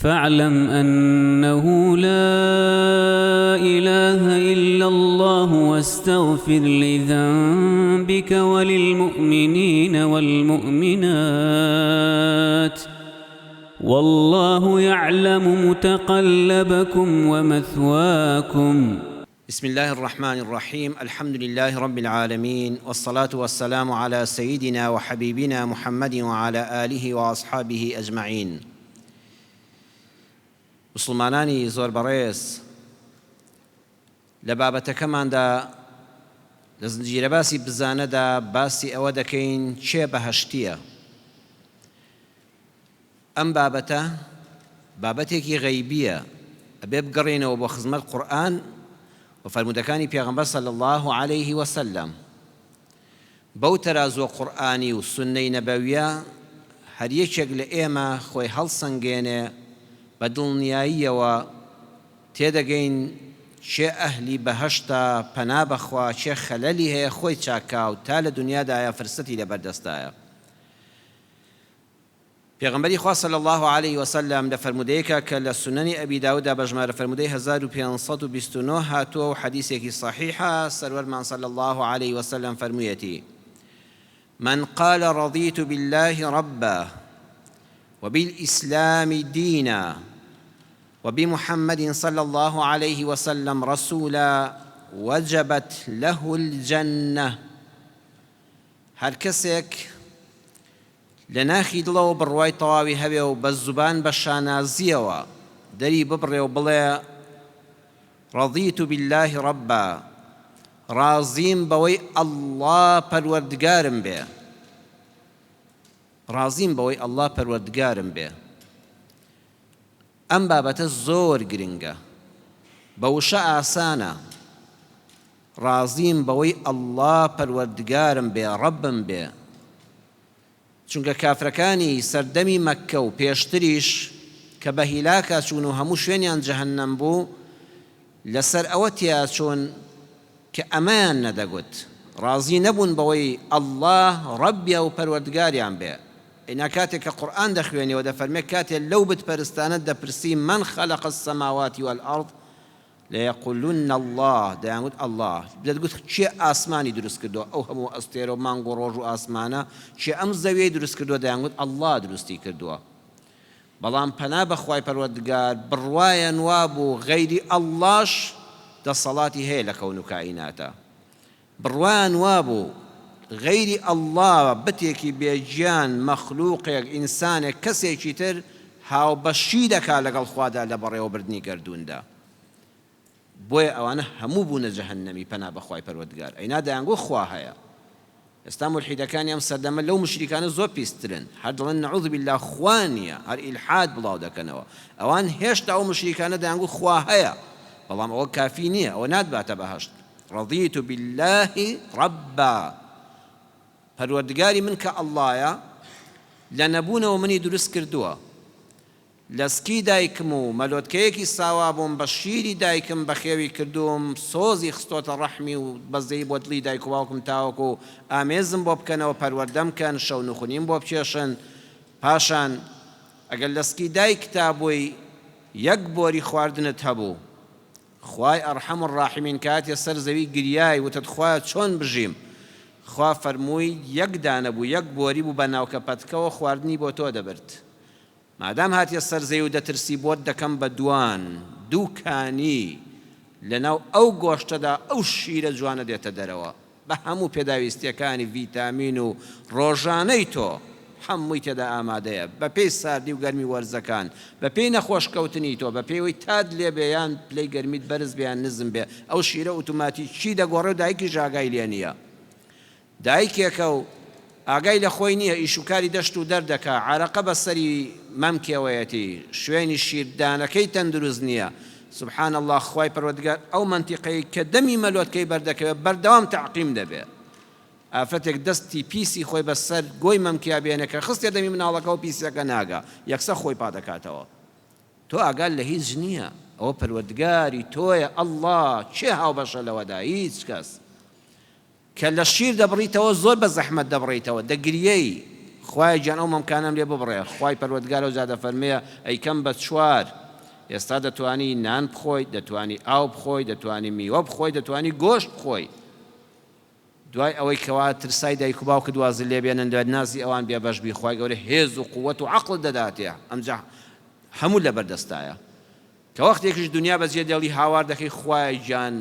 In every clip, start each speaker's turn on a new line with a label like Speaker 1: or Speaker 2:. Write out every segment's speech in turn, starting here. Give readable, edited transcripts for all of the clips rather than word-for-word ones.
Speaker 1: فاعلم انه لا اله الا الله واستغفر لذنبك وللمؤمنین والمؤمنات واللە یعلم متقلبکم ومثواکم.
Speaker 2: بسم اللە الرحمن الرحیم الحمد للە رب العالمین والصلاة والسلام علی سیدنا وحبیبنا محمد وعلی آله واصحابه اجمعین موسڵمانانی زۆر بەڕێز لە بابەتەکەماندا لە زنجیرە باسی بزانەدا باسی ئەوە دەکەین کێ بەهەشتیە ئەم بابەتە بابەتێکی غەیبیە ئەبێ بگەڕێینەوە بۆ خزمەت قورئان و فەرموودەکانی پێغەمبەر صلی اللە علیه وسلم بەو تەرازووە قورئانی و سوننەی نەبەویە هەر یەکێک لە ئێمە خۆی هەڵسەنگێنێ بە دڵنیاییەوە تێدەگەین کێ ئەهلی بەهەشتە پەنا بەخوا کێ خەلەلی هەیە خۆی چاککا و تا لە دونیادایە فرسەتی لەبەردەستایە. پێغەمبەری خوا صلی اللە علیە وسلم لە فەرموودەیەکا کە لە سونەنی ئەبی داوددا بە ژمارە فەرموودەی 1529 هاتووە و حەدیسێکی صەحیحە، سەروەرمان صلی اللە علیە وسلم فەرموویەتی، من قال رضیت باللە ربا وبالاسلام دینا وبمحمد صلی اللە علیه وسلم رسولا وجبت له الجنە. هەر کەسێک لە ناخی دڵەوە بڕوای تەواوی هەبێ و بە زوبان بە شانازییەوە دەری ببڕێ و بڵێ، رضیت باللە ربا، ڕازیم بەوەی اللە پەروەردگارم بێ، ڕازیم بەوەی اللە پەروەردگارم بێ. ئەم بابەتە زۆر گرنگە. بە وشە ئاسانە، ڕازیم بەوەی اللە پەروەردگارم بێ، ڕەبم بێ. چونکە کافرەکانی سەردەمی مەککە و پێشتریش کە بە هیلاکا چوون و هەموو شوێنیان جەهەنەم بوو، لەسەر ئەوە تیاچوون کە ئەمەیان نەدەگوت، ڕازی نەبوون بەوەی اللە ڕەبیا و پەروەردگاریان بێ. ئینا کاتێ کە قورئان دەخوێنی و دەفەرمێ کاتێ لەو بت پەرستانە دەپرسی من خلق السماوات والارض ليقولن اللە دەیانگوت اللە دەتگوت کێ ئاسمانی دروست کردووە ئەو هەموو ئەستێرە و مانگ و ڕۆژ و ئاسمانە کێ ئەم زەویەی دروست کردووە دەیانگوت اللە دروستی کردووە بەڵام پەنا بە خوای پەروەردگار بڕوایان وابوو غەیری اللەش دەسەڵاتی هەیە لە کەون و کائیناتا بڕوایان وابوو غەیری اللە بتێکی بێ گیان مەخلوقێک ئینسانێک کەسێکی تر هاوبەشی دەکات لەگەڵ خوادا لە بەڕێوەبردنی گەردووندا بۆیە ئەوانە هەموو بوونە جەهەنەمی پەنا بەخوای پەروەردگار ئەینا دەیانگوت خوا هەیە ئێستا مولحیدەکانی ئەم سەردەمە لەو مشریکانە زۆر پیسترن هەر دەڵێن نعوذ باللە خوا نییە هەر ئیلحاد بڵاو دەکەنەوە ئەوان هێشتا ئەو مشریکانە دەیانگوت خوا هەیە بەڵام ئەوە کافی نییە ئەوە ناتباتە بەهەشت رضیت باللە ربا پەروەردگاری من کە اللەیە لە نەبوونەوە منی دروست کردووە لە سکی دایکم و مەلۆتکەیەکی ساوا بووم بە شیری دایکم بەخێوی کردووم سۆزی خستۆتە ڕەحمی و بەزەیی بۆ دڵی دایک و باوکم تاوەکو ئامێزم بۆ بکەنەوە پەروەردەم کەن شەونخونیم بۆ بکێشن پاشان ئەگەر لە سکی دایکتا بووی یەک بۆری خواردنت هەبوو خوای ارحم الراحمین کە هاتیە سەر زەوی گریای وتت خوایە چۆن بژیم خوا فەرمووی یەک دانە بوو یەک بۆری بوو بە ناوکە پەتکەوە خواردنی بۆ تۆ دەبرد مادام هاتیە سەر زەوی و دەترسی بۆت دەکەم بە دوان دوو کانی لەناو ئەو گۆشتەدا ئەو شیرە جوانە دێتە دەرەوە بە هەموو پێداویستیەکانی ڤیتامین و ڕۆژانەی تۆ هەمووی تێدا ئامادەیە بەپێی ساردی و گەرمی وەرزەکان بەپێی نەخۆش کەوتنی تۆ بەپێی ئەوەی تات لێ بێ یان پلەی گەرمیت بەرز بێ یان نزم بێ ئەو شیرە ئوتوماتیکی دەگۆڕێ و دایکیش ئاگای لێ نیە دایکێکە و ئاگای لە خۆی نییە، ئیش و کاری دەشت و دەر دەکا، عەرەقە بە سەری مەمکێوەیەتی، شوێنی شیردانەکەی تەندروست نییە، سبحان اللە خوای پەروەردگار ئەو مەنتیقەی کە دەمی مەلۆتکەی بەردەکەوێ بەردەوام تەعقیم دەبێ. ئافرەتێک دەستی پیسی خۆی بە سەر گۆی مەمکیا بێنێ کە خستیە دەمی مناڵەکەوە پیسیەکە ناگا، یەکسەر خۆی پادەکاتەوە. تۆ ئاگات لە هیچ نییە، ئەوە پەروەردگاری تۆیە اللە، کێ هاوبەشە لەوەدا؟ هیچ کەس. کە لە شیر دەبڕیتەوە زۆر بە زەحمەت دەبڕیتەوە دەگریەی. خوایە گیان ئەو مەمکانەم لێ ببڕێ، خوای پەروەردگار ئەوجا دەفەرمێ ئەیکەم بە چوار، ئێستا دەتوانی نان بخۆیت، دەتوانی ئاو بخۆی، دەتوانی میوە بخۆی، دەتوانی گۆشت بخۆی. دوای ئەوەی کەوا ترسای دایک و باوکت وازت لێ بێنن لە نازی ئەوان بێ بەش بی خوای گەورە هێز و قوەت و عەقڵت دەداتێ ئەمجا هەموو لەبەر دەستایە کە وەختێکیش دنیا بەجێ دێڵی هاوار دەکەی خوایە گیان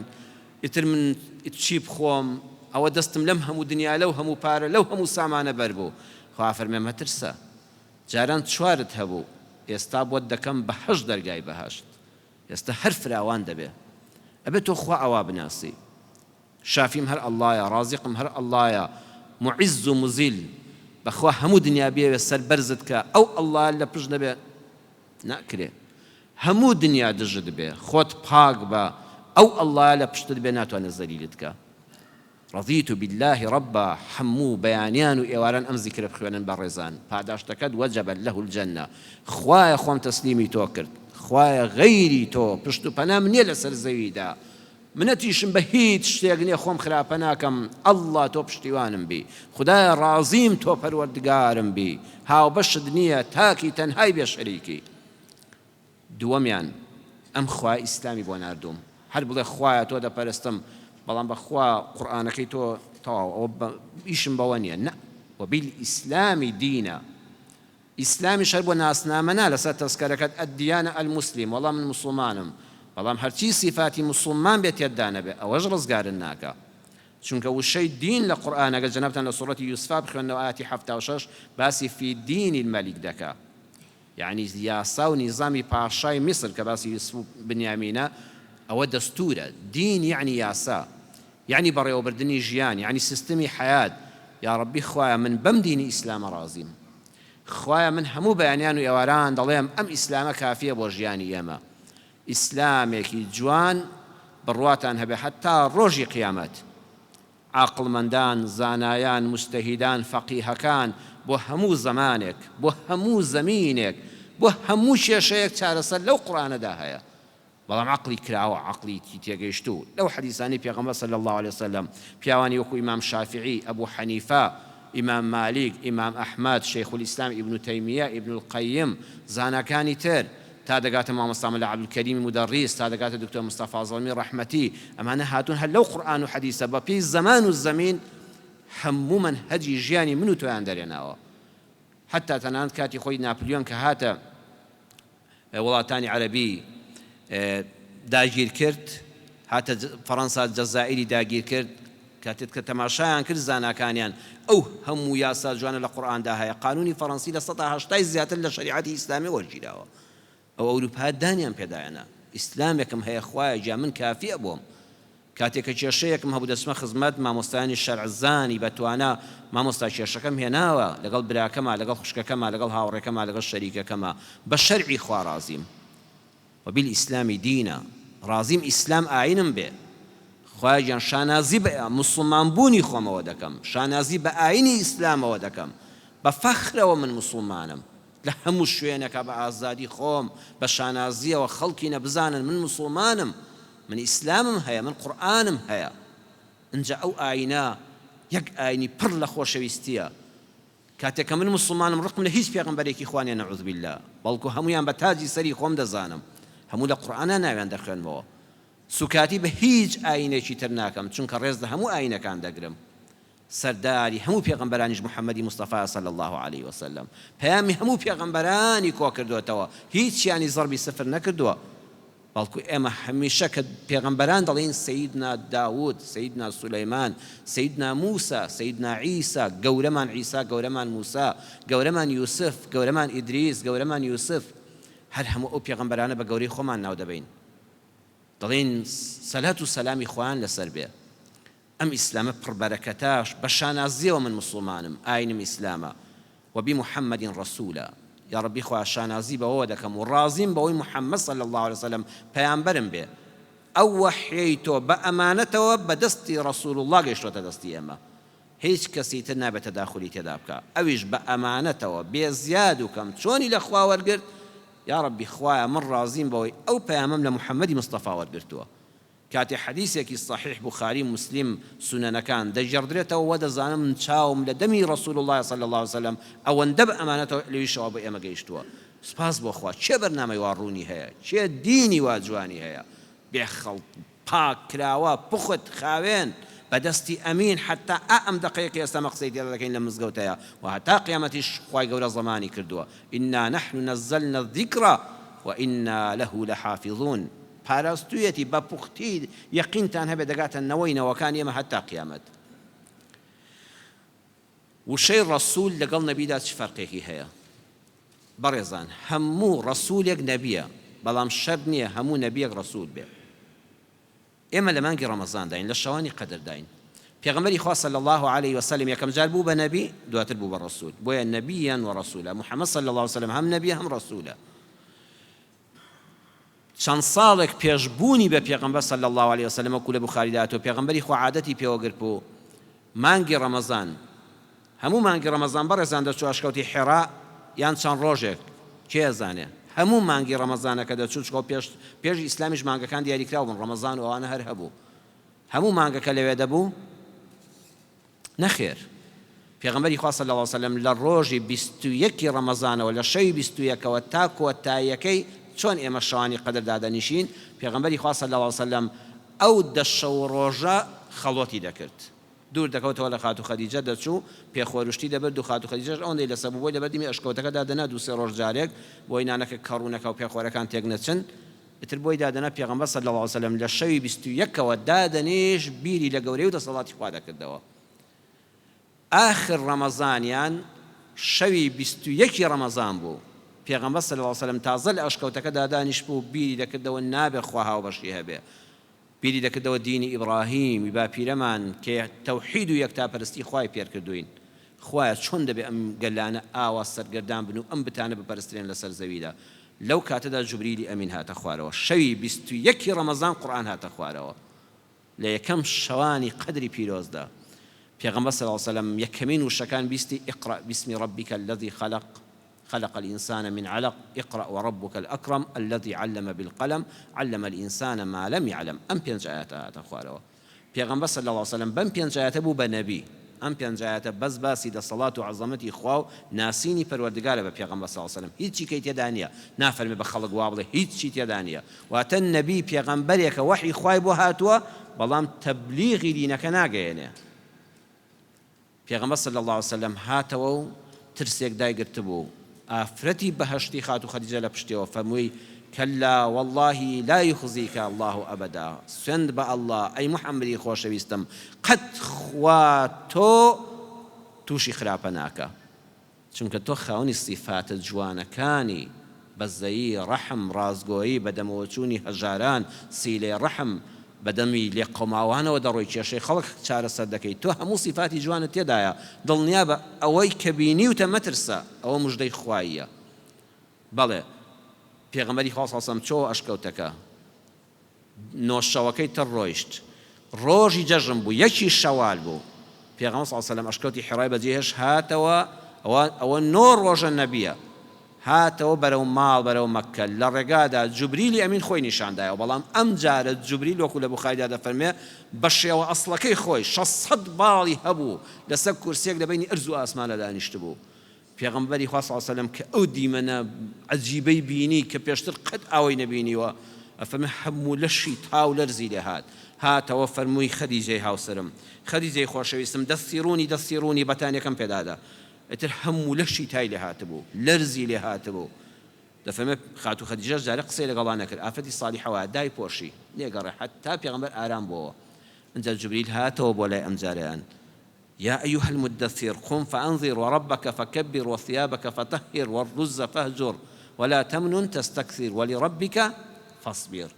Speaker 2: ئیتر من چی بخۆم ئەوە دەستم لەم هەموو دنیا لەو هەموو پارە لەو هەموو سامانە بەر بوو خوا فەرمێ مەترسە جاران چوارت هەبوو ئێستا بۆت دەکەم بە هەشت دەرگای بەهەشت ئێستا هەر فراوان دەبێ ئەبێ تۆ خوا ئەوا بناسی شافیم هەر اللە یە ڕازقم هەر اللە یە معز و مزیل بەخوا هەموو دنیا بیەوێ سەر بەرزت کا ئەو اللە لە پشت نەبێ ناکرێ هەموو دنیا دژت بێ خۆت پاک بە ئەو اللە لە پشتت بێ ناتوانێ زەلیلت کا رضیت باللە ربا هەموو بەیانیان و ئێواران ئەم زیکرە بخوێنن بەڕێزان پاداشتەکەت وجب له الجنە خوایە خۆم تەسلیمی تۆ کرد خوایە غەیری تۆ پشت و پەنام نیە لەسەر زەویدا منەتیشم بە هیچ شتێک نیە خۆم خراپە ناکەم اللە تۆ پشتیوانم بی خودایە ڕازیم تۆ پەروەردگارم بی هاوبەشت نیە تاکی تەنهای بێ شەریکی دووەمیان ئەم خوایە ئیسلامی بۆ ناردووم هەر بڵێ خوایە تۆ دەپەرستم بەڵام بەخوا قورئانەکەی تۆ تەواو ئەوە ئیشم بەوە نیە نە وبالئیسلام دینا ئیسلامیش هەر بۆ ناسنامە نا لەسەر تەزکەرەکەت الدیانە المسلم وەڵا من موسڵمانم بەڵام هەرچی سیفاتی موسڵمان بێ تێتدا نەبێ ئەوەش ڕزگارت ناکا چونکە وشەی دین لە قورئان ئەگەر جەنابتان لە سوڕەتی یوسفا بخوێننەوە ئایەتی 76 باسی فی دین الملک دەکا یعنی یاسا و نیزامی پاشای میسر کە باسی یوسف و بنیامینە ئەوە دەستورە دین یعنی یاسا یعنی بەڕێوەبردنی ژیان یعنی سیستمی حەیات یاڕەبی خوایە من بەم دینی ئیسلامە ڕازیم خوایە من هەموو بەیانیان و ئێواران دەڵێم ئەم ئیسلامە کافیە بۆ ژیانی ئێمە ئیسلامێکی جوان بڕواتان هەبێ هەتا ڕۆژی قیامەت عاقڵمەندان زانایان موجتەهیدان فەقیهەکان بۆ هەموو زەمانێک بۆ هەموو زەمینێک بۆ هەموو کێشەیەک چارەسەر لەو قورئانەدا هەیە بەڵام عەقڵی کراوە، عەقڵی تێگەیشتوو، لەو حەدیسانەی پێغەمبەر صلی اللە علیە وسلم، پیاوانی وەکو ئیمام شافعی، ئەبو حەنیفە، ئیمام مالیک، ئیمام ئەحمەد، شەیخ الئیسلام ئیبن تەیمیە، ئیبن القیم، زاناکانی تر، تا دەگاتە مامۆستا مەلا عەبدولکەریمی مودەڕیس، تا دەگاتە دکتۆر مستەفا زەڵمی ڕەحمەتی، ئەمانە هاتوون هەر لەو قورئان و حەدیسە بە پێی زەمان و زەمین هەموو مەنهەجی ژیانی من و تۆیان دەرێناوە. حەتا تەنانەت کاتی خۆی ناپلیۆن کە هاتە وڵاتانی عەرەبی داگیر کرد، هاتە فەڕەنسا جەزائیری داگیر کرد، کاتێک کە تەماشایان کرد زاناکانیان ئەو هەموو یاسا جوانە لە قورئاندا هەیە، قانوونی فەڕەنسی لە سەتا هەشتای زیاتر لە شەریعەتی ئیسلامی وەرگیراوە، ئەو ئەوروپایە دانیان پێدایەنا، ئیسلامێکم هەیە خوایە گیان من کافیە بۆم، کاتێ کە کێشەیەکم هەبوو دەچمە خزمەت مامۆستایانی شەرعزانی بەتوانا، مامۆستا کێشەکەم هێناوە لەگەڵ براکەما لەگەڵ خوشکەکەما لەگەڵ هاوڕێکەما لەگەڵ شەریکەکەما بە شەرعی خوا ڕازیم وبالاسلام دینا ڕازیم ئیسلام ئاینم بێ خوایە گیان شانازی بە موسڵمان بوونی خۆمەوە دەکەم شانازی بە ئاینی ئیسلامەوە دەکەم بە فەخرەوە من موسڵمانم لە هەموو شوێنێکا بە ئازادی خۆم بە شانازیەوە خەڵکینە بزانن من موسڵمانم من ئیسلامم هەیە من قورئانم هەیە ئنجا ئەو ئاینە یەک ئاینی پڕ لە خۆشەویستیە کاتێک کە من موسڵمانم ڕقم لە هیچ پێغەمبەرێکی خوا نیە نعوذ باللە بەڵکو هەموویان بە تاجی سەری خۆم دەزانم هەموو لە قورئانا ناویان دەخوێنمەوە سوکاتی بە هیچ ئاینێکی تر ناکەم چونکە ڕێز لە هەموو ئاینەکان دەگرم سەرداری هەموو پێغەمبەرانیش محمدی مستەفایە صلی اللە علیە وسلم پەیامی هەموو پێغەمبەرانی کۆکردۆتەوە هیچیانی زەڕبی سفر نەکردووە بەڵکو ئێمە هەمیشە کە پێغەمبەران دەڵێین سەیدنا داود سەیدنا سولەیمان سەیدنا موسا سەیدنا عیسا گەورەمان عیسا گەورەمان موسا گەورەمان یوسف گەورەمان ئیدریس گەورەمان یوسف هەر هەموو ئەو پێغەمبەرانە بە گەورەی خۆمان ناو دەبەین دەڵێین سەلات و سەلامی خوایان لەسەر بێ ئەم ئیسلامە پڕ بەرەکەتە بە شانازیەوە من موسڵمانم ئاینم ئیسلامە وبمحمد رسولا یاڕەبی خوایە شانازی بەوەوە دەکەم و ڕازیم بەوەی محمد صلی اللە علیە وسلم پەیامبەرم بێ ئەو وەحیەی تۆ بە ئەمانەتەوە بە دەستی رسول اللە گەیشتۆتە دەستی ئێمە هیچ کەسی تر نابێت تەداخولی تێدا بکا ئەویش بە ئەمانەتەوە بێ زیاد و کەم چۆنی لە خوا وەرگرت یاڕەبی خوایە من ڕازیم بەوەی ئەو پەیامەم لە محمدی مستەفا وەرگرتووە. کاتێ حەدیسێکی صحیح بوخاری موسلیم سونەنەکان دەگێڕدرێتەوە وەدەزانم چاوم لە دەمی رسول اللە صلی اللە علیە وسلم ئەوەندە بە ئەمانەتەوە لەویشەوە بۆ ئێمە گەیشتووە سوپاس بۆ خوا کێ بەرنامەی وا ڕوونی هەیە کێ دینی وا جوانی هەیە بێ خەڵت پاک کراوە پوخت خاوێن بە دەستی ئەمین حەتا ئا ئەم دەقەیە کە ئێستا مە قسەی تێدا دەکەین لەم مزگەوتەیا و هەتا قیامەتیش خوای گەورە زەمانی کردووە انا نحن نزلنا الذکر وانا له لحافظون پاراستویەتی بە پوختی یەقینتان هەبێ دەگاتە نەوەی نەوەکانی ئێمە هەتا قیامەت. وشەی ڕەسول لەگەڵ نەبیدا چ فەرقێکی هەیە؟ بەڕێزان هەموو ڕەسولێک نەبیە بەڵام شەرت نیە هەموو نەبیەک ڕەسول بێ. ئێمە لە مانگی ڕەمەزانداین لە شەوانی قەدرداین. پێغەمبەری خوا صلی اللە علیە وسلم یەکەم جار بوو بە نەبی دواتر بوو بە ڕەسول بۆیە نەبیەن و ڕەسولە محمد صلی اللە علیە وسلم هەم نەبیە هەم ڕەسولە. چەند ساڵێک پێش بوونی بە پێغەمبەر صلی اللە علیە وسلم وەکو لە بوخاریدا هاتووە پێغەمبەری خوا عادەتی پێوە گرتبوو مانگی ڕەمەزان هەموو مانگی ڕەمەزان بەڕێزان دەچوو ئەشکەوتی حیڕا یان چەند ڕۆژێک کێ ئەزانێ هەموو مانگی ڕەمەزانەکە دەچوو چکۆ پێش پێش ئیسلامیش مانگەکان دیاریکراو بوون ڕەمەزان و ئەوانە هەر هەبوو هەموو مانگەکە لەوێ دەبوو نەخێر پێغەمبەری خوا صلی اللە علیە وسلم لە ڕۆژی 21 ی ڕەمەزانەوە لە شەوی 21 ەوە تا کۆتاییەکەی چۆن ئێمە شەوانی قەدر دادەنیشین پێغەمبەری خوا صلی اللە علیە وسلم ئەو دە شەو و ڕۆژە خەڵوەتی دەکرد دوور دەکەوتەوە لە خاتوو خەدیجە دەچوو پێخۆرشتی دەبرد و خاتوو خەدیجەش ئەوەندەی لەسەر بوو بۆی لەبەر دیمی ئەشکەوتەکە دادەنا دوو سێ ڕۆژ جارێک بۆی نانەکە کەڕوو نەکا و پێخۆرەکان تێک نەچن ئیتر بۆی دادەنا پێغەمبەر صلی اللە علیە وسلم لە شەوی 21 ەوە دادەنیشت بیری لە گەورەی و دەسەڵاتی خوا دەکردەوە ئاخر ڕەمەزانیان شەوی 21 ی ڕەمەزان بوو پێغەمبەر صلی اللە علیە وسلم تازە لە ئەشکەوتەکەدا دانیشتبوو بیری دەکردەوە نابێ خوا هاوبەشی هەبێ بیری دەکردەوە دینی ئیبڕاهیم ی باپیرەمان کە تەوحید و یەکتاپەرستی خوای پێرکردووین، خوایە چۆن دەبێ ئەم گەلانە ئاوا سەرگەردان بن و ئەم بتانە بپەرسترێن لەسەر زەویدا، لەو کاتەدا جوبریلی ئەمین هاتە خوارەوە، شەوی 21 ی ڕەمەزان قورئان هاتە خوارەوە لە یەکەم شەوانی قەدری پیرۆزدا، پێغەمبەر صلی اللە علیە وسلم یەکەمین وشەکان بیستی اقرأ باسم ربک الذی خلق، خلق الانسان من علق اقرأ وربک الاکرم الذی علم بالقلم علم الانسان ما لم یعلم ئەم پێنج ئایەتە هاتە خوارەوە پێغەمبەر صلی اللە علیە وسلم بەم پێنج ئایەتە بوو بە نەبی ئەم پێنج ئایەتە بەس باسی دەسەڵات و عەزەمەتی خوا و ناسینی پەروەردگارە بە پێغەمبەر صلی اللە علیە وسلم هیچی کەی تێدا نییە نافەرمێ بە خەڵک وا بڵێ هیچی تێدا نییە واتە نەبی پێغەمبەرێکە وەحی خوای بۆ هاتووە بەڵام تەبلیغی دینەکە ناگەیەنێ پێغەمبەر صلی اللە علیە وسلم هاتەوە و ترسێک دایگرتبوو، ئافرەتی بەهەشتی خاتوو خەدیجە لە پشتیەوە فەرمووی، کلا واللە لا یخزیک اللە ابدا، سوێند بە اللە ئەی محمدی خۆشەویستم قەت خوا تۆ تووشی خراپە ناکا. چونکە تۆ خاوەنی سیفاتە جوانەکانی، بەزەیی، ڕەحم، ڕاستگۆیی، بەدەمەوەچوونی هەژاران، سیلەی ڕەحم، بەدەمی لێقەوماوانەوە دەڕۆی کێشەی خەڵک چارەسەر دەکەی، تۆ هەموو سیفاتی جوانت تێدایە، دڵنیابە ئەوەی کە بینیوتە مەترسە، ئەوە مژدەی خواییە. بەڵێ پێغەمبەری خوا صلی اللە علیە وسلم چۆوە ئەشکەوتەکە. نۆ شەوەکەی تر ڕۆیشت. ڕۆژی جەژن بوو، یەکی شەوال بوو. پێغەمبەر صلی اللە علیە وسلم ئەشکەوتی حیڕای بەجێ هێشت هاتەوە، ئەوە ئەوە نۆ ڕۆژە نەبیە. هاتەوە بەرەو ماڵ، بەرەو مەککە. لە ڕێگادا جوبریلی ئەمین خۆی نیشان دایەوە، بەڵام ئەم جارە جوبریل وەکوو لە بوخاریدا دەفەرموێ بە شێوە ئەسڵەکەی خۆی، 600 باڵی هەبوو، لەسەر کورسییەک لە بەینی ئەرز و ئاسماندا دانیشتبوو. پێغەمبەری خوا صلی اللە علیە وسلم کە ئەو دیمەنە عەجیبەی بینی کە پێشتر قەت ئاوەی نەبینیوە ئەفەرموێ هەموو لەشی تاو لەرزی لێ هات هاتەوە فەرمووی خەدیجەی هاوسەرم خەدیجەی خۆشەویستم دەستی ڕوونی دەستی ڕوونی بەتانیەکەم پێدادە ئیتر هەموو لەشی تای لێ هاتبوو لەرزی لێ هاتبوو دەفەرموێ خاتوو خەدیجەش جارێ قسەی لەگەڵا نەکرد ئافرەتی سالیحە وایە دایپۆشی لێگەڕێ حەتا پێغەمبەر ئارام بۆوە ئینجا جوبریل هاتەوە بۆ لای ئەمجارەیان یا ایها المدثر قم فانذر وربک فکبر وثیابک فطهر والرجز فاهجر ولا تمنن تستکثر ولربک فاصبر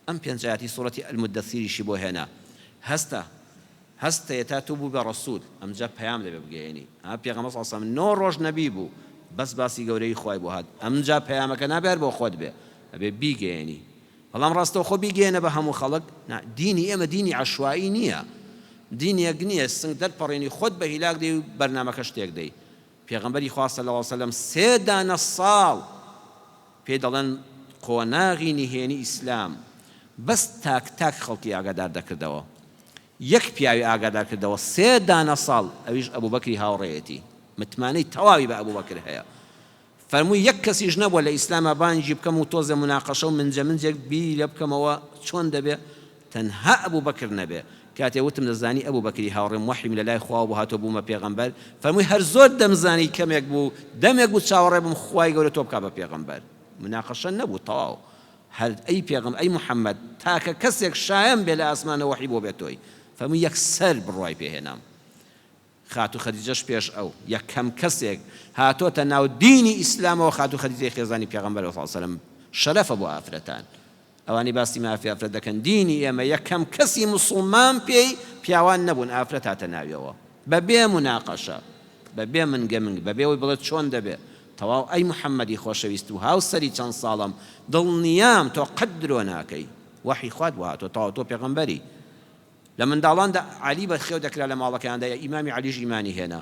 Speaker 2: ئەم پێنج ئایەتی سوڕەتی المدثریشی بۆ هێنا هەستە هەستە تا تۆ بوو بە ڕەسول ئەمجا پەیام دەبێ بگەیەنی ها پێغەمبەر صلی اللە علیه و سلم نۆ ڕۆژ نەبی بوو بەس باسی گەورەیی خوای بۆ هات ئەمجا پەیامەکە نابێ هەر بۆ خۆت بێ ئەبێ بیگەیەنی بەڵام ڕاستەوخۆ بیگەیەنە بە هەموو خەڵک؟ نا، دینی ئێمە دینی عەشوایی نییە، دینێک نییە سنگ دەرپەڕێنی خۆت بە هیلاک دەی و بەرنامەکەش تێک دەی. پێغەمبەری خوا صلی اللە علیە وسلم سێ دانە ساڵ پێی دەڵێن قۆناغی نهێنی ئیسلام. بەس تاک تاک خەڵکی ئاگادار دەکردەوە. یەک پیاوی ئاگادار کردەوە سێ دانە ساڵ ئەویش ئەبوبەکری هاوڕێیەتی متمانەی تەواوی بە ئەبوبەکر هەیە فەرمووی یەک کەسیش نەبووە لە ئیسلاما بانگی بکەم و تۆزێ موناقەشە و منجە منجێک بیری لێ بکەمەوە چۆن دەبێ تەنها ئەبوبەکر نەبێ کاتێ وتم دەزانی ئەبوبەکری هاوڕێم وەحیم لە لای خواوە بۆ هاتووە بوومە پێغەمبەر فەرمووی هەر زۆر دەمزانی کەمێک بوو دەمێک بوو چاوەڕێ بووم خوای گەورە تۆ بکا بە پێغەمبەر موناقەشە نەبوو تەواو هەر ئەی پێغەم ئەی محمد تاکە کەسێک شایەن بێ لە ئاسمانەوە وەحی بۆ بێت تۆی فەرمووی یەکسەر بڕوای پێ هێنام خاتوو خەدیجەش پێش ئەو یەکەم کەسێک هاتۆتە ناو دینی ئیسلامەوە خاتوو خەدیجەی خێزانی پێغەمبەر صلی اللە علیە وسلم شەرەفە بۆ ئافرەتان ئەوانەی باسی مافی ئافرەت دەکەن دینی ئێمە یەکەم کەسی موسڵمان پێی پیاوان نەبوون ئافرەت هاتە ناویەوە بەبێ موناقەشە بەبێ منگە منگ بەبێ ئەوەی بڵێت چۆن دەبێ تەواو ئەی محمدی خۆشەویست و هاوسەری چەند ساڵەم دڵنیام تۆ قەت درۆ ناکەی وەحی خوات بۆ هاتوە تەواو تۆ پێغەمبەری لە منداڵاندا عەلی بەخێو دەکرا لە ماڵەکەیاندا ئیمامی عەلیش ئیمانی هێنا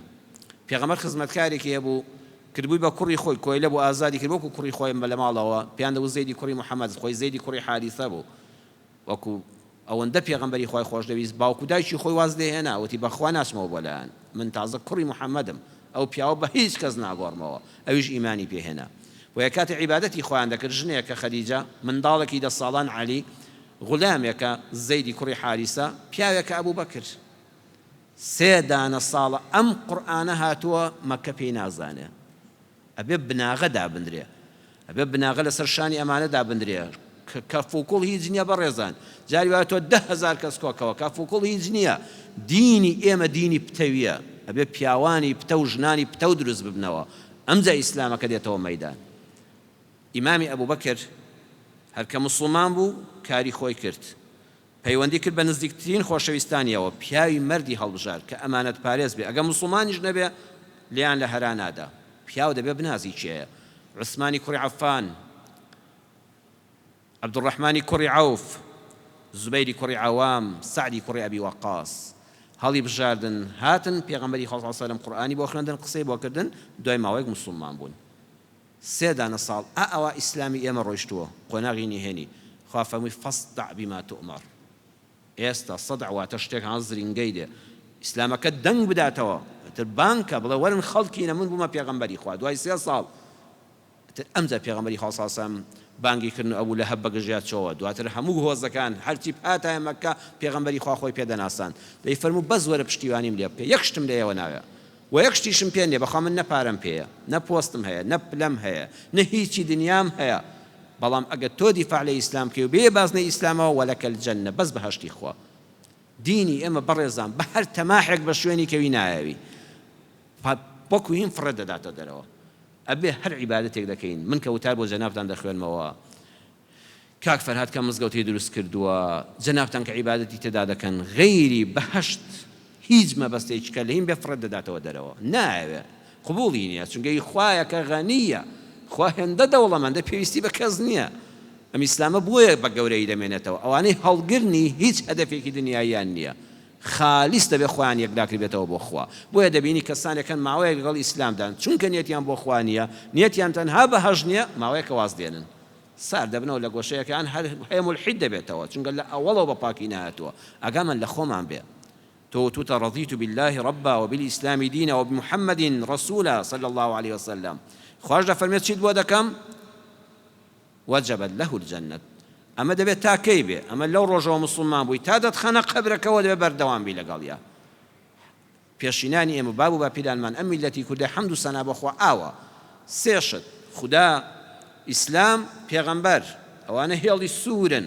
Speaker 2: پێغەمبەر خزمەتکارێکی هەبوو کردبووی بە کوڕی خۆی کۆیلە بوو ئازادی کرد وەکو کوڕی خۆی لە ماڵەوە پێیان دەگوت زەیدی کوڕی محمد خۆی زەیدی کوڕی حاریثە بوو وەکو ئەوەندە پێغەمبەری خوای خۆش دەویست باوک و دایکی خۆی واز لێ هێنا وتی بەخوا ناچمەوە بۆ لایان من تازە کوڕی محمدم ئەو پیاوە بە هیچ کەس ناگۆڕمەوە ئەویش ئیمانی پێ هێنا بۆیە کاتێ عیبادەتی خۆیان دەکرد ژنێک کە خەدیجە منداڵێکی دە ساڵان عەلی غولامێکە زەیدی کوڕی حاریسە پیاوێکە ئەبوبەکر سێ دانە ساڵە ئەم قورئانە هاتووە مەککە پێی نازانێ ئەبێ بناغە دابنرێ ئەبێ بناغە لەسەر شانی ئەمانە دابنرێ کەفوکوڵ هیچ نییە بەڕێزان جاری وایە تۆ 10,000 کەس کۆکەوە کەفوکوڵ هیچ نییە دینی ئێمە دینی پتەویە ئەبێ پیاوانی پتە و ژنانی پتەو دروست ببنەوە ئەمجا ئیسلامەکە دێتەوە مەیدان ئیمامی ئەبوبەکر هەر کە موسڵمان بوو کاری خۆی کرد پەیوەندی کرد بە نزیکترین خۆشەویستانیەوە، پیاوی مەردی هەڵبژارد کە ئەمانەت پارێز بێ، ئەگەر موسڵمانیش نەبێ لێیان لە هەرا نادا، پیاو دەبێ بنازی کێیە، عوسمانی کوڕی عەففان، عەبدولڕەحمانی کوڕی عەوف، زوبەیری کوڕی عەوام، سەعدی کوڕی ئەبی وەقاس، هەڵی بژاردن، هاتن پێغەمبەری خوا صلی اللە علیە وسلم قورئانی بۆ خوێندن قسەی بۆ کردن، دوای ماوەیەک موسڵمان بوون. سێ دانە ساڵ ئا ئەوا ئیسلامی ئێمە ڕۆیشتووە قۆناغی نهێنی خوا فەرمووی فاصدع بما تؤمر ئێستا صدع واتە شتێک ها زرینگەی دێ ئیسلامەکە دەنگ بداتەوە ئیتر بانگ کە بڵێ وەرن خەڵکینە من بوومە پێغەمبەری خوا دوای سێ ساڵ ئیتر ئەمجا پێغەمبەری خوا صلی اللە علیه وسلم بانگی کردن و ئەبو لەهەب بەگژیا چۆوە دواتر هەموو هۆزەکان هەرچی بهاتایە مەککە پێغەمبەری خوا خۆی پێ دەناساند دەیفەرموو بەس وەرە پشتیوانیم لێ بکە یەک شتم لێیەوە ناوێ وە یەک شتیشم پێ نیە بەخوا من نە پارەم پێیە نە پۆستم هەیە نە پلەم هەیە نە هیچی دنیام هەیە بەڵام ئەگەر تۆ دیفاع لە ئیسلام بکەی و بێیە بازنەی ئیسلامەوە ولک الجنە بەس بەهەشتی خوا دینی ئێمە بەڕێزان بە هەر تەماحێک بە شوێنی کەوی نایەوی وەکو هین فڕێت دەداتە دەرەوە ئەبێ هەر عیبادەتێک دەکەین من کە وتار بۆ جەنابتان دەخوێنمەوە کاک فەرهاد کە مزگەوتەی دروست کردووە جەنابتان کە عیبادەتی تێدا دەکەن غەیری بەهەشت هیچ مەبەستێکی کە لێیم بێ فڕێت دەداتەوە دەرەوە نایەوێ قبوڵی نیە چونکە ئی خوایە کە غەنیە خوا هێندە دەوڵەمەندە پێویستی بە کەس نیە ئەم ئیسلامە بۆیە بە گەورەیی دەمێنێتەوە ئەوانەی هەڵگرنی هیچ هەدەفێکی دنیاییان نیە خالیس دەبێ خۆیان یەکلا کردبێتەوە بۆ خوا بۆیە دەبینی کەسانێک هەن ماوەیەک لەگەڵ ئیسلامدان چونکە نیەتیان بۆ خوا نیە نیەتیان تەنها بەهەشت نیە ماوەیەکە واز دێنن سارد دەبنەوە لە گۆشەیەکان هەر هەیە مولحید دەبێتەوە چونکە لە ئەوەڵەوە بە پاکی نەهاتووە ئاگامان لە خۆمان بێ تۆ وتوتە رضیت باللە ربا وبالاسلام دینا وبمحمد رسولا صلی اللە علیە وسلم خواش دەفەرمێت چیت بۆ دەکەم وجبت له الجنە ئەمە دەبێت تا کەی بێ ئەمە لەو ڕۆژەوە موسڵمان بووی تا دەتخەنە قەبرەکەوە دەبێت بەردەوام بی لەگەڵیا پێشینانی ئێمە باب و باپیرانمان ئەم میللەتی کوردە حەمد و سەنا بۆ خوا ئاوا سێ شت خودا ئیسلام پێغەمبەر ئەوانە هێڵی سوورن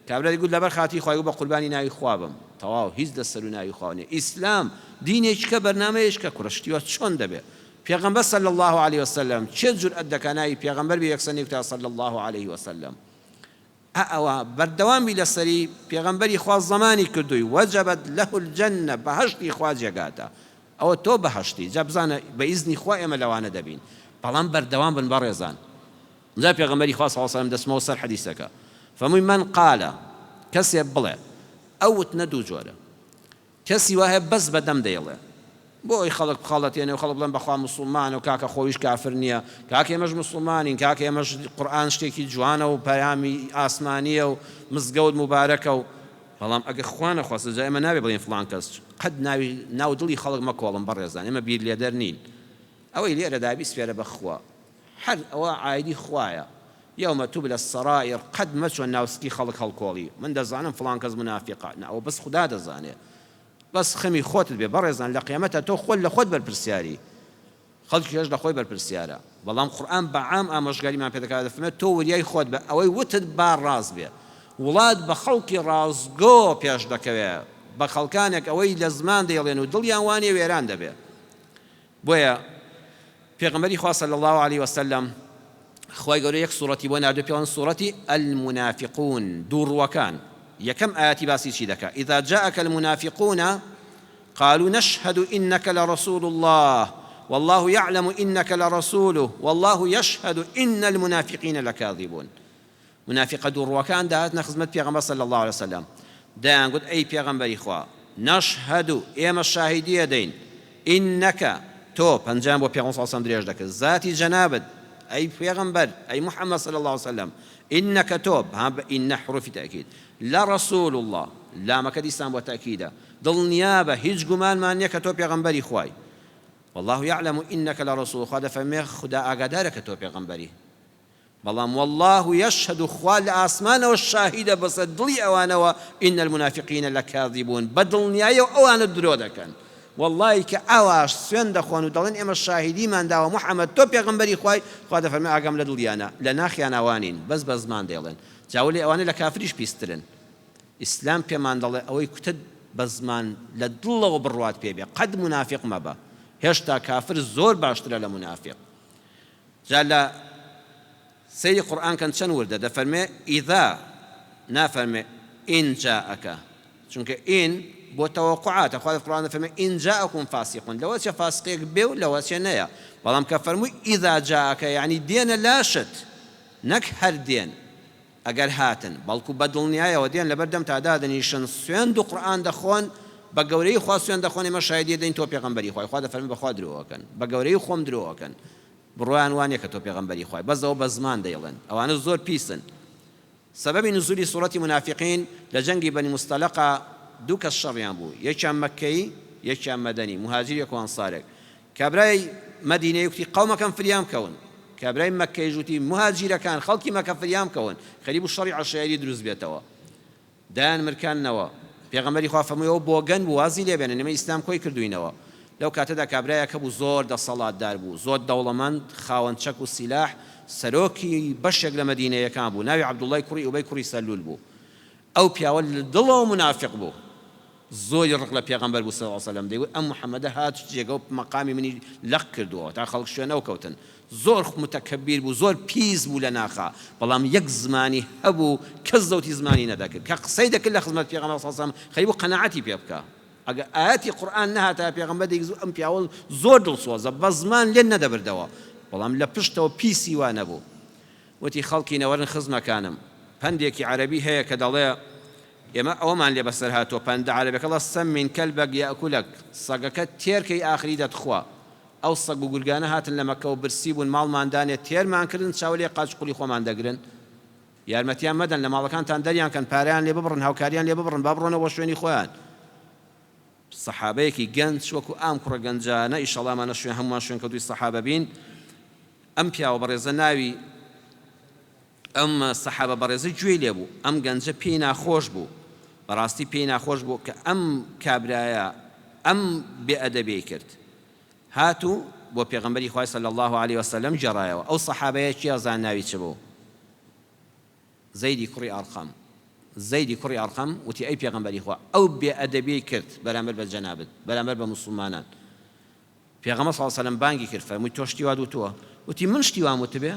Speaker 2: کابرا دەیگوت لەبەر خاتری خوای گوت بە قوربانی ناوی خوا بم تەواو هیچ لە سەرو ناوی خواوە نیە ئیسلام دینێکیکە بەرنامەیەکیکە کوڕە شتی وا چۆن دەبێ پێغەمبەر صلی اللە علیە وسلم کێ جورئەت دەکا ناوی پێغەمبەر بێ یەکسەر نەیگوتا صلی اللە علیه وسلم ئا ئەوە بەردەوام بی لەسەری، پێغەمبەری خوا زەمانی کردووی، وجبت له الجنە، بەهەشتی خوا جێگاتە، ئەوە تۆ بەهەشتی، جا بزانە بە ئیزنی خوا ئێمە لەوانە دەبین، بەڵام بەردەوام بن بەڕێزان. جا پێغەمبەری خوا صلی اللە علیە وسلم دەچمەوە سەر حەدیسەکە فەرمووی، من قال، کەسێ بڵێ، ئەو وتنە دوو جۆرە، کەسی وا هەیە بەس بە دەم دەیڵێ. بۆ ئەوەی خەڵک بخەڵەتێنێ و خەڵک بڵێن بەخوا موسڵمانە و کاکە خۆیش کافر نییە، کاکە ئێمەش موسڵمانین، کاکە ئێمەش قورئان شتێکی جوانە و پەیامی ئاسمانییە و مزگەوت موبارەکە و. بەڵام ئەگەر خوا نەخواستە جا ئێمە نابێ بڵێین فڵان کەس، قەت ناوی ناو دڵی خەڵک مەکۆڵن بەڕێزان ئێمە بیرلێدەر نین. ئەوەی لێرەدا بیسپێرە بە خوا هەر ئەوە عایدی خوایە یوم تبلی السرائر قەت مەچۆ ناو سکی خەڵک هەڵکۆڵی من دەزانم فڵان کەس مونافیقە نا ئەوە بەس خودا دەزانێ بەس خەمی خۆتت بێ بەڕێزان لە قیامەتا تۆ خۆت لە خۆت بەرپرسیاری خەڵکیش لە خۆی بەرپرسیارە بەڵام قورئان بە عام ئامۆژگاریمان پێ دەکات دەفەرمێت تۆ وریای خۆت بە ئەوەی وتت با ڕاست بێ وڵات بە خەڵکی ڕاستگۆ پێش دەکەوێ بە خەڵکانێک ئەوەی لە زمان دەیڵێن و دڵیان وانیە وێران دەبێ بۆیە پێغەمبەری خوا صلی اللە علیە وسلم خوای گەورە یەک سوڕەتی بۆ ناردووە پێڵێن سوڕەتی المنافقون دووڕووەکان یەکەم ئایەتی باسی چی دەکا اذا جاءك المنافقون قالوا نشهد انك لرسول الله والله يعلم انك لرسوله والله يشهد ان المنافقين لكاذبون مونافیقە دووڕووەکان دەهاتنە خزمەت پێغەمبەر صلی اللە علیە وسلم دەیانگوت ئەی پێغەمبەری خوا نشهد ئێمە شاهیدی ئەدەین انک تۆ پەنجەیان بۆ پێغەمبەر صلی اللە علیە وسلم درێژ دەکرد زاتی جەنابت ئەی پێغەمبەر ئەی محمد صلی اللە علیە وسلم انک تۆ ها بە ان حروفی تاکید لرسول اللە لامەکە دیسان بۆ تاکیدە دڵنیابە هیچ گومانمان نیە کە تۆ پێغەمبەری خوای واللە یعلم انک لرسول خوا دەفەرمێ خودا ئاگادارە کە تۆ پێغەمبەری بەڵام واللە یشهد خوا لە ئاسمانەوە شاهیدە بەسەر دڵی ئەوانەوە ان المنافقین لکاذبون بە دڵنیایەوە ئەوانە درۆ دەکەن وەڵڵاهی کە ئاواش سوێند دەخۆن و دەڵێن ئێمە شاهیدیمان داوە محمد تۆ پێغەمبەری خوای خوا دەفەرمێ ئاگام لە دڵیانە لە ناخیانا وانین بەس بە زمان دەیڵێن جا وەلێ ئەوانە لە کافریش پیسترن ئیسلام پێمان دەڵێ ئەوەی کوتت بە زمان لە دڵەوە بڕوات پێ بێ قەت مونافیق مەبە هێشتا کافر زۆر باشترە لە مونافیق جا لە سەیری قورئان کەن چەند وردە دەفەرمێ اذا نافەرمێ ان جاءک چونکە ان بۆ تەوەقوعاتە خوا لە قورئان دەفەرمێ ان جاءکم فاسق لەوە چێ فاسقێک بێ و لەوە چێ نەیە بەڵام کە فەرمووی اذا جاءک یعنی دێنە لاشت نەک هەر دێن ئەگەر هاتن بەڵکو بە دڵنیایەوە دێن لەبەر دەمتا دادەنیشن سوێند و قورئان دەخۆن بە گەورەی خوا سوێند دەخۆن ئێمە شایدی دەین تۆ پێغەمبەری خوای خوا دەفەرمێ بەخوا درۆ ئەکەن بە گەورەی خۆم درۆ ئەکەن بڕوایان وا نیە کە تۆ پێغەمبەری خوای بەس ئەوە بە زمان دەیڵێن ئەوانە زۆر پیسن سەبەبی نزولی سوڕەتی مونافیقین لە جەنگی بەنی موستەلەقا دوو کەس شەڕیان بوو یەکیان مەککەیی یەکیان مەدەنی موهاجیرێک و ئەنسارێک کابرای مەدینەیی وتی قەومەکەم فریام کەون کابرای مەککەیش وتی موهاجیرەکان خەڵکی مەکە فریام کەون خەریک بوو شەڕی عەشایری دروست بێتەوە دایان مرکاندنەوە، پێغەمبەری خوا فەرمووی ئەوە بۆگەن بوو وازی لێ بێنن ئێمە ئیسلام کۆی کردووینەوە، لەو کاتەدا کابرایەک هەبوو زۆر دەسەڵاتدار بوو، زۆر دەوڵەمەند، خاوەن چەک و سیلاح، سەرۆکی بەشێک لە مەدینەیەکان بوو، ناوی عەبدوڵڵای کوڕی ئوبەی کوڕی سەلول بوو، ئەو پیاوە لە دڵەوە مونافیق بوو، زۆری ڕق لە پێغەمبەر بوو صلی اللە علیە وسلم، دەیگوت ئەم محمدە هات جێگە و مەقامی منی لەق کردووە تا خەڵک شوێن ئەو کەوتن، زۆر متەکەبیر بوو زۆر پیس بوو لە ناخا بەڵام یەک زمانی هەبوو کەس زەوتی زمانی نەدەکرد کە قسەی دەکرد لە خزمەت پێغەمبەر صلی اللە علیە وسلم خەریک بوو قەناعەتی پێ بکا ئەگەر ئایەتی قورئان نەهاتایە پێغەمبەر دەیگوت ئەم پیاوە زۆر دڵسۆزە بە زمان لێت نەدەبردەوە بەڵام لە پشتەوە پیسی وا نەبوو وتی خەڵکینە وەرن خزمەکانم پەندێکی عەرەبی هەیە کە دەڵێ ئێمە ئەوەمان لێ بەسەر هاتووە پەندە عەرەبیەکە دەڵێ سمن کلبک یاکلک سەگەکەت تێرکەی ئاخری دەتخوا ئەو سەگ و گورگانە هاتن لە مەککەوە برسی بوون ماڵمان دانێ تێرمان کردن چاو لێ قاچ قولی خۆمان دەگرن یارمەتیان مەدەن لە ماڵەکانتان دەریان کەن پارەیان لێ ببڕن هاوکاریان لێ ببڕن با بڕۆنەوە بۆ شوێنی خۆیان سەحابەیەکی گەنج وەکو ئام کوڕە گەنجانە ئیشەڵا ئەمانە شوێن هەموومان شوێنکەوتووی سەحابە بین ئەم پیاوە بەڕێزە ناوی ئەم سەحابە بەڕێزە گوێی لێ بوو ئەم گەنجە پێی ناخۆش بوو بەڕاستی پێی ناخۆش بوو کە ئەم کابرایە ئەم بێ ئەدەبیەی کرد هات و بۆ پێغەمبەری خوای صلی اللە علیە وسلم گێڕایەوە ئەو سەحابەیە کێ زان ناوی چ بوو زەیدی کوڕی ئەرقەم زەیدی کوڕی ئەرقەم وتی ئەی پێغەمبەری خوا ئەو بێ ئەدەبیەی کرد بەرامبەر بە جەنابت بەرامبەر بە موسڵمانان پێغەمبەر صلی اللە علیە وسلم بانگی کرد فەرمووی تۆ شتی وات وتووە؟ وتی من شتی وام وتبێ؟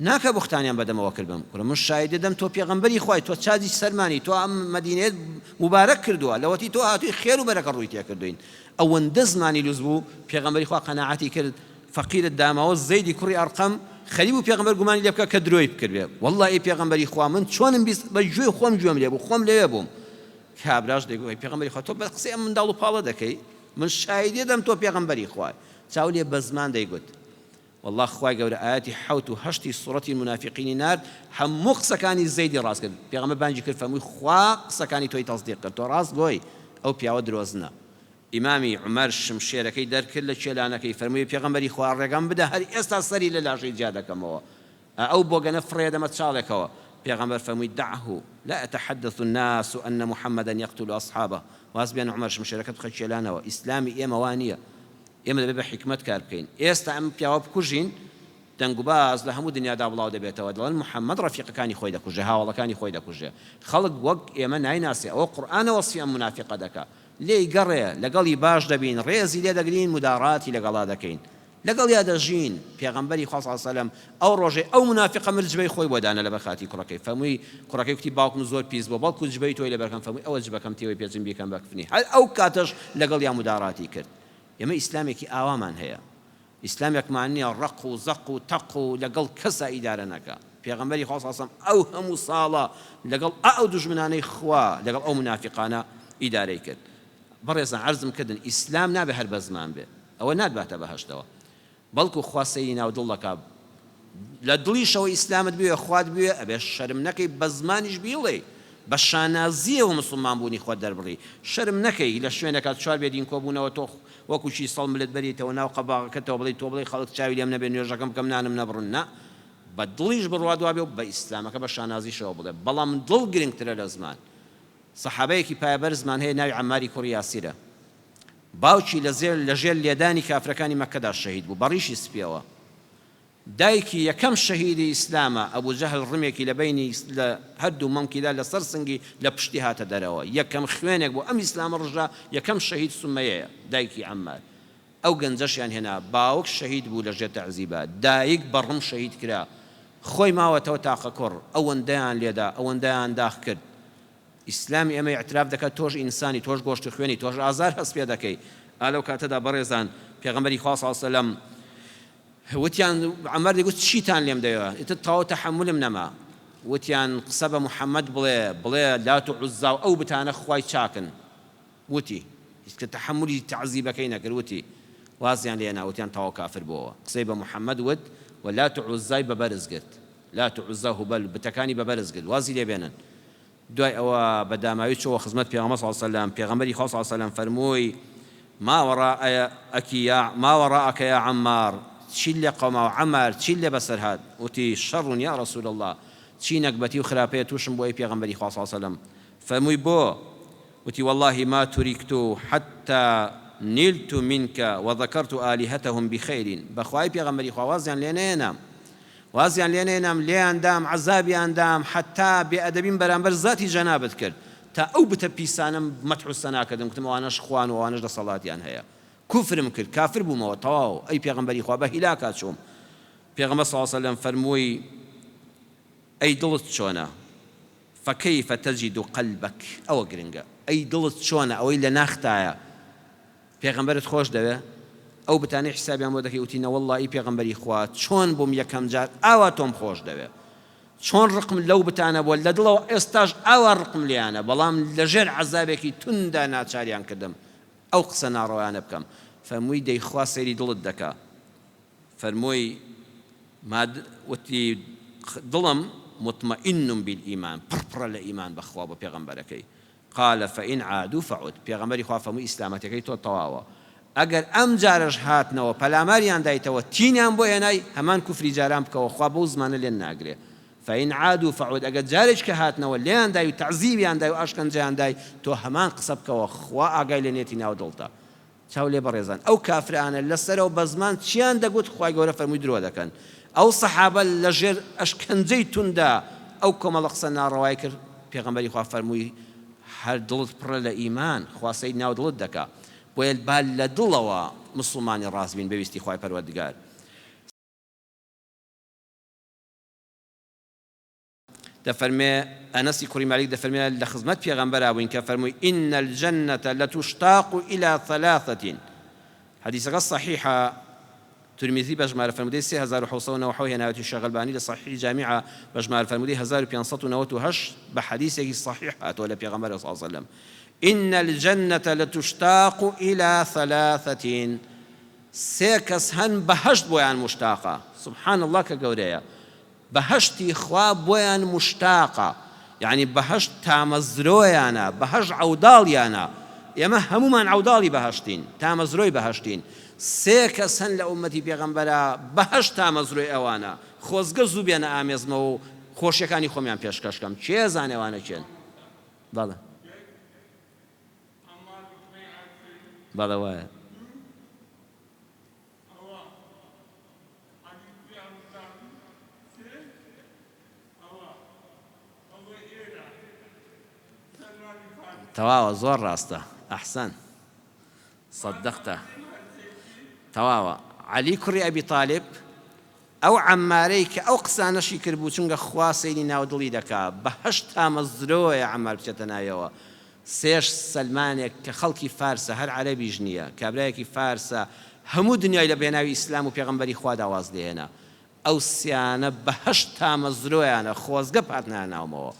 Speaker 2: ناکا بوختانیان بەدەمەوە کردبم کورە من شایدی دەم تۆ پێغەمبەری خوای تۆ چاجی سەرمانی تۆ ئەم مەدینەیەت موبارەک کردووە لەوەتی تۆ هاتووی خێر و بەرەکە ڕووی تێکردووین ئەوەندە زمانی لوس بوو پێغەمبەری خوا قەناعەتی کرد فەقیرت داماوە زەیدی کوڕی ئەرقەم خەریک بوو پێغەمبەر گومانی لێ بکا کە درۆی بکردبێ واللە ئەی پێغەمبەری خوا من چۆنم 20 بە گوێی خۆم گوێم لێ بوو خۆم لەوێ بووم کابراش دەیگوت ئەی پێغەمبەری خوا تۆ بە قسەی ئەم منداڵ و پاڵە دەکەی؟ من شاهیدی دەم تۆ پێغەمبەری خوای. چاو لێ بە زمان دەیگوت. وەڵڵا خوای گەورە ئایەتی حەوت و هەشتی سوڕەتی مونافیقینی نارد هەموو قسەکانی زەیدی ڕاست کرد. پێغەمبەر بانگی کرد فەرمووی خوا قسەکانی تۆی تەسدیق کرد تۆ ڕاست گۆی ئەو پیاوە درۆزنە. ئیمامی عومەر شمشێرەکەی دەرکرد لە کێلانەکەی فەرمووی پێغەمبەری خوا ڕێگەم بدە هەر ئێستا سەری لە لاشەی جیا دەکەمەوە ئا ئەو بۆگەنە فڕێدەمە چاڵێکەوە، پێغەمبەر فەرمووی دعه لا یتحدث الناس ان محمدا یقتل اصحابه، واز بێنە عومەر شمشێرەکەت بخە کێلانەوە، ئیسلامی ئێمە وا نییە، ئێمە دەبێت بە حیکمەت کار بکەین، ئێستا ئەم پیاوە بکوژین دەنگوباس لە هەموو دنیادا بڵاو دەبێتەوە دەڵێن محمد ڕەفیقەکانی خۆی دەکوژێ هاوەڵەکانی خۆی دەکوژێ، خەڵک وەک ئێمە نایناسێ، ئەوە قورئانە وەسفی ئەم مونافیقە دەکا، لێی گەڕێ لەگەڵی باش دەبین ڕێزی لێ دەگرین موداراتی لەگەڵا دەکەین. لەگەڵیا دەژین، پێغەمبەری خوا صلی اللە علیە وسلم ئەو ڕۆژەی ئەو مونافیقە مرد جبەی خۆی بۆ دانا لەبەر خاتری کوڕەکەی فەرمووی کوڕەکەی کوتی باوکم زۆر پیس بووە بەڵکو جبەی تۆی لەبەرکەم فەرمووی ئەوە جبەکەم تێوەی پێچم بیکەم بە کفنی هەر ئەو کاتەش لەگەڵیا موداراتی کرد ئێمە ئیسلامێکی ئاوامان هەیە ئیسلامێکمان نییە ڕەق و زەق و تەق و لەگەڵ کەسا ئیدارە نەکا پێغەمبەری خوا صلی اللە علیە وسلم ئەو هەموو ساڵە لەگەڵ ئا ئەو دوژمنانەی خوا لەگەڵ ئەو مونافیقانە ئیدارەی کرد بەڕێزان عەرزم کردن ئیسلام نابێ هەر بە زمان بێ ئەوە ناتباتە بەهەشتەوە بەڵکو خوا سەیری ناو دڵ دەکا لە دڵیشەوە ئیسلامت بوێ خوات بوێ ئەبێ شەرم نەکەی بە زمانیش بیڵێی بە شانازیەوە مسوڵمان بوونی خۆت دەربڕی شەرم نەکەی لە شوێنێکا چوار بێ دین کۆبوونەوە تۆ وەکو کیسەڵ ملت بەریتەوە ناو قەباغەکەتەوە بڵێی تۆ بڵێی خەڵک چاوی لێم نەبێ نوێژەکەم بکەم نانم نەبڕن نا بە دڵیش بڕوات وابێ و بە ئیسلامەکە بە شانازیشەوە بڵێ بەڵام دڵ گرنگترە لە زمان سەحابەیەکی پایەبەرزمان هەیە ناوی عەماری کوڕی یاسیرە باوکی لە زێر لە ژێر لێدانی کافرەکانی مەککەدا شەهید بوو بە ڕیشی سپیەوە دایکی یەکەم شەهیدی ئیسلامە ئەبو جەهل ڕمێکی لە بەینی لە هەردوو مەمکیدا لە سەر سنگی لە پشتی هاتە دەرەوە یەکەم خوێنێک بۆ ئەم ئیسلامە ڕژا یەکەم شەهید سومەیەیە دایکی عەمار ئەو گەنجەشیان هێنا باوک شەهید بوو لە ژێر تەعزیبا دایک بە ڕم شەهید کرا خۆی ماوەتەوە تاقە کوڕ ئەوەندەیان لێدا ئەوەندەیان داخ کرد ئیسلامی ئێمە ئیعتراف دەکات تۆش ئینسانی تۆش گۆشت و خوێنی تۆش ئازار هەست پێ دەکەی ئا لەو کاتەدا بەڕێزان پێغەمبەری خوا صلی اللە علیە وسلم وتیان عەمار دەیگوت چیتان لێم دەوێ ئیتر تەواو تەحەمولم نەما وتیان قسە بە محەممەد بڵێ بڵێ لات و عوزا و ئەو بتانە خوای چاکن وتی هیچ کە تەحەمولی تەعزیبەکەی نەکرد وتی وازیان لێ هێنا وتیان تەواو کافر بۆوە قسەی بە محەممەد وت و لات و عوزای بە بەرز گرت لات و عوزا هوبەل بتەکانی بە بەرز گرت وازی لێ بێنن دوای ئەوە بە داماوی چۆوە خزمەت پێغەمبەر صلی اللە علیە وسلم پێغەمبەری خوا صلی اللە علیە وسلم فەرمووی ما وراءک یا ما وراءک یا عمار چیت لێ قەوماوە عەمار چیت لێ بەسەر هات وتی شر یا رسول اللە چی نەگبەتی و خراپەیە تووشم بوو ئەی پێغەمبەری خوا صلی اللە علیە وسلم فەرمووی بۆ وتی واللە ما ترکت حتی نلت منک وذکرت آلهتهم بخیر بەخوای پێغەمبەری خوا وازیان لێ نەهێنام وازیان لێ نەهێنام لێیان دام عەزابیان دام حەتا بێ ئەدەبیم بەرامبەر زاتی جەنابت کرد تا ئەو بتە پیسانەم مەدح و سەنا کردم گوتم ئەوانەش خوان و ئەوانەش دەسەڵاتیان هەیە کوفرم کرد کافر بوومەوە تەواو ئەی پێغەمبەری خوا بە هیلاکا چووم پێغەمبەر صلی اللە علیە وسلم فەرمووی ئەی دڵت چۆنە فکیف تجد قلبک ئەوە گرنگە ئەی دڵت چۆنە ئەوەی لە ناختایە پێغەمبەرت خۆش دەوێ؟ ئەو بتانەی حیسابیان بۆ دەکەی وتی نەوەڵڵا ئی پێغەمبەری خوا چۆن بووم یەکەم جار ئاوا تۆم خۆش دەوێ چۆن ڕقم لەو بتانە بووە لە دڵەوە ئێستاش ئاوا ڕقم لێیانە بەڵام لەژێر عەزابێکی توندا ناچاریان کردم ئەو قسە ناڕەوایانە بکەم فەرمووی دەی خوا سەیری دڵت دەکا فەرمووی ماد وتی دڵم مطمئن بالایمان پڕ پڕە لە ئیمان بە خوا و بە پێغەمبەرەکەی قال فان عادوا فعد، پێغەمبەری خوا فەرمووی ئیسلامەتەکەی تۆ تەواوە ئەگەر ئەم جارەش هاتنەوە پەلاماریان دایتەوە تینیان بۆ هێنای هەمان کوفری جاران بکەوە خوا بەو زمانە لێت ناگرێ فان عادوا فعد ئەگەر جارێکی کە هاتنەوە لێیان دای و تەعزیبیان دای و ئەشکەنجەیان دای تۆ هەمان قسە بکەوە خوا ئاگای لە نێتی ناو دڵتە چاو لێ بەڕێزان ئەو کافرانە لەسەرەوە بەزمان چیان دەگوت خوای گەورە فەرمووی درۆ دەکەن ئەو سەحابە لەژێر ئەشکەنجەی توندا ئەو کۆمەڵە قسە ناڕەوای کرد پێغەمبەری خوا فەرمووی هەر دڵت پڕە لە ئیمان خوا سەیر ناو دڵت دەکا بۆیە با لە دڵەوە موسڵمانی ڕاست بین بە ویستی خوای پەروەردگار. دەفەرمێ، ئەنەسی کوڕی مالیک دەفەرمێ، لە خزمەت پێغەمبەرا بووین کە فەرمووی، ان الجنە لتشتاق الی ثلاثە، حەدیسەکە صەحیحە، ترمیزی بە ژمارە فەرموودەی 3797 هێناوێتی، شێخ ئەلبانی لە صحیحی جامیعە بە ژمارە فەرموودەی 1598 بە حەدیسێکی صەحیح هاتووە لە پێغەمبەر صلی اللە علیە وسلم. ان الجنە لتشتاق الی ثلاثة، سێ کەس هەن بەهەشت بۆیان موشتاقە، سبحان اللە کە گەورەیە، بەهەشتی خوا بۆیان موشتاقە، یەعنی بەهەشت تامەزرۆیانە، بەهەشت عەوداڵیانە، ئێمە هەموومان عەوداڵی بەهەشتین، تامەزرۆی بەهەشتین، سێ کەس هەن لە ئوممەتی پێغەمبەرا بەهەشت تامەزرۆی ئەوانە، خۆزگە زوو بێنە ئامێزمەوە و خۆشیەکانی خۆمیان پێشکەش کەم، کێ ئەزانێ ئەوانە کێن؟ بەڵێ. بەڵێ وایە. تەواوە زۆر ڕاستە ئەحسەن صدقتە تەواوە عەلی کوڕی ئەبی تالیب ئەو عەمارەی کە ئەو قسانەشی کردبوو چونگە خوا سەیری ناو دڵی دەکا بەهەشت تامەزرۆیە عەمار بچێتە ناویەوە سێش سەلمانێک کە خەڵکی فارسە هەر عەرەبیش نیە کابرایەکی فارسە هەموو دنیای لە پێناوی ئیسلام و پێغەمبەری خوادا واز لێهێنا ئەو سیانە بەهەشت تامەزرۆیانە خۆزگە بهاتنایە ناومەوە.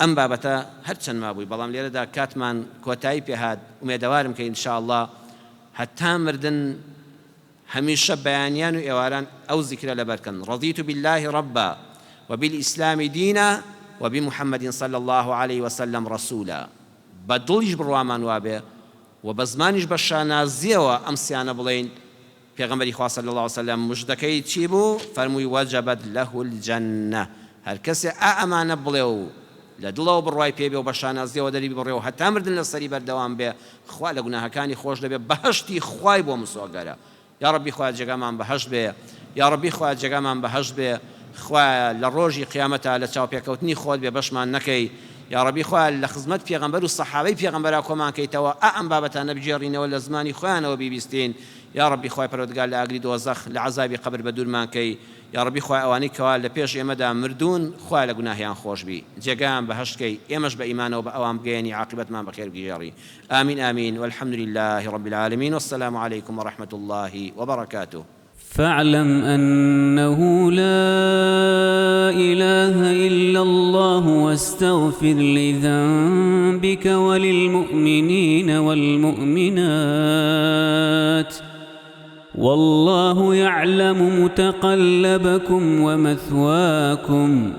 Speaker 2: ئەم بابەتە هەر چەند مابووی بەڵام لێرەدا کاتمان کۆتایی پێ هات ئومێدەوارم کە ان شاء اللە هەتا مردن هەمیشە بەیانیان و ئێواران ئەو زیکرە لەبەر کەن رضیت باللە ربا وبالاسلام دینا وبمحمد صلی اللە علیە وسلم رسولا بە دڵیش بڕوامان وابێ و بە زمانیش بە شانازیەوە ئەم سیانە بڵێین پێغەمبەری خوا صلی اللە علیە وسلم مژدەکەی چی بوو؟ فەرمووی وجبت له الجنە هەرکەسێ ئا ئەمانە بڵێ و لە دڵەوە بڕوای پێ بێ و بە شانازیەوە دەری ببڕێ و هەتا مردن لەسەری بەردەوام بێ خوا لە گوناهەکانی خۆش دەبێ بەهەشتی خوای بۆ مسۆگەرە یاڕەبی خوایە جێگامان بەهەشت بێ یاڕەبی خوایە جێگامان بەهەشت بێ خوایە لە ڕۆژی قیامەتا لە چاوپێکەوتنی خۆت بێ بەشمان نەکەی یاڕەبی خوایە لە خزمەت پێغەمبەر و سەحابەی پێغەمبەرا کۆمان کەیتەوە ئا ئەم بابەتانە بگێڕینەوە لە زمانی خۆیانەوە بیبیستین یاڕەبی خوای پەروەردگار لە ئاگری دۆزەخ لە عەزابی قەبر بەدوورمان کەی یاڕەبی خوایە ئەوانەی کەوا لە پێش ئێمەدا مردوون خوایە لە گوناهیان خۆش بی جێگایان بەهەشت کەی ئێمەش بە ئیمانەوە بە ئەوان بگەیەنی عاقیبەتمان بەخێر بگێڕی آمین آمین والحمد لله رب العالمین والسلام علیکم ورحمة اللە وبرکاته.
Speaker 1: فاعلم انه لا اله الا الله واستغفر لذنبک وللمؤمنین والمؤمنات واللە یعلم متقلبکم ومثواکم.